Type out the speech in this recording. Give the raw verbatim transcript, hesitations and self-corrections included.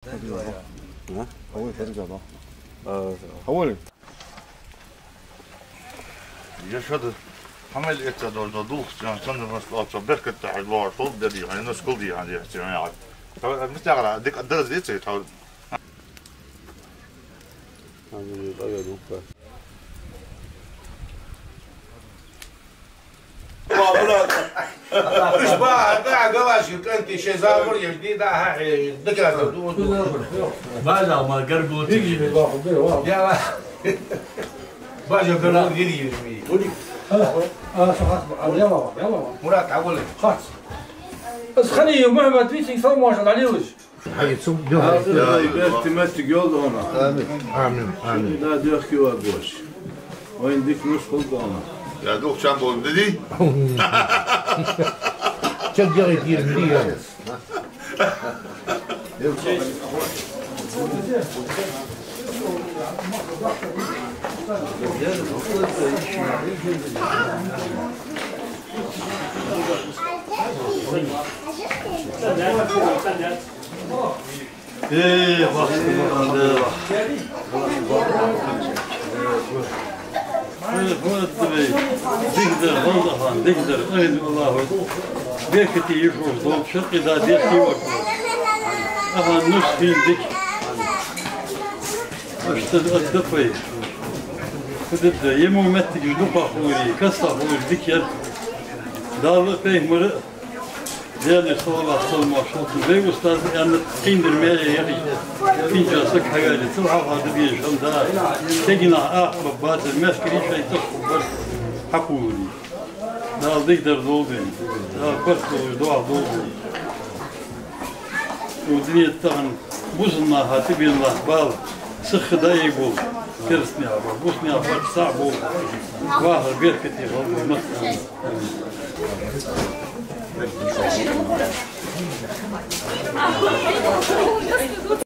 А? Хаволий, хӀерза ба. А, хаволий. Я шада хьамел эца дождо дулх, чан чан нас лоацо беркат тахьад лоацо дери, хьайна скул ди хьан ди хьан яхад. Та мистагара дик дерз дицей та. Ами, къага дукка. Ма, брат. Уж ба, да, галаши кӀанти ши забур еш ди, да, хьа, хье, дика да, ду, ду. Бажа ма гаргути. Яла. Бажа гаргути. А, а, сахат, а, яла, яла. Мурат, а, вали. Хат. Аз хани Мухаммад вицин салмаш далилаш. Хьай цу бёртте меттиг йолда хьона. Амин. Амин. Амин. Да, дехки ва гош. Вайн дик нус хул хьона. Я дух чам бол диди. Чак дери дир диди. Э, вахт, вахт, вахт. Э, вот давай. Дигдар, валлахӀан, дигдар. Ай, Аллаху. Бехкати йишур, дом шакъи да, дехки вакур. Аха, нус хин дик. Ашта аддапай. Худда, ему меттиг дукха хури, каса хури дикер. Дала пехмара. Дела салават салам шолту вай устаз аьнна, къиндир мере яхи. Пинча саг хьавели, цул хьалха да бийшан да. Тегина ах баббата, мехкари шайтах хуббар хьакури. Дала дигдар долдин. Дала барт долуш дуал долдин. Укх дунен тахан бусалба наха тӀабенна бала сиха даийболба, керастий наха, бусалба наха барт цхьаъ болба, вахар беркате хилба, маттан.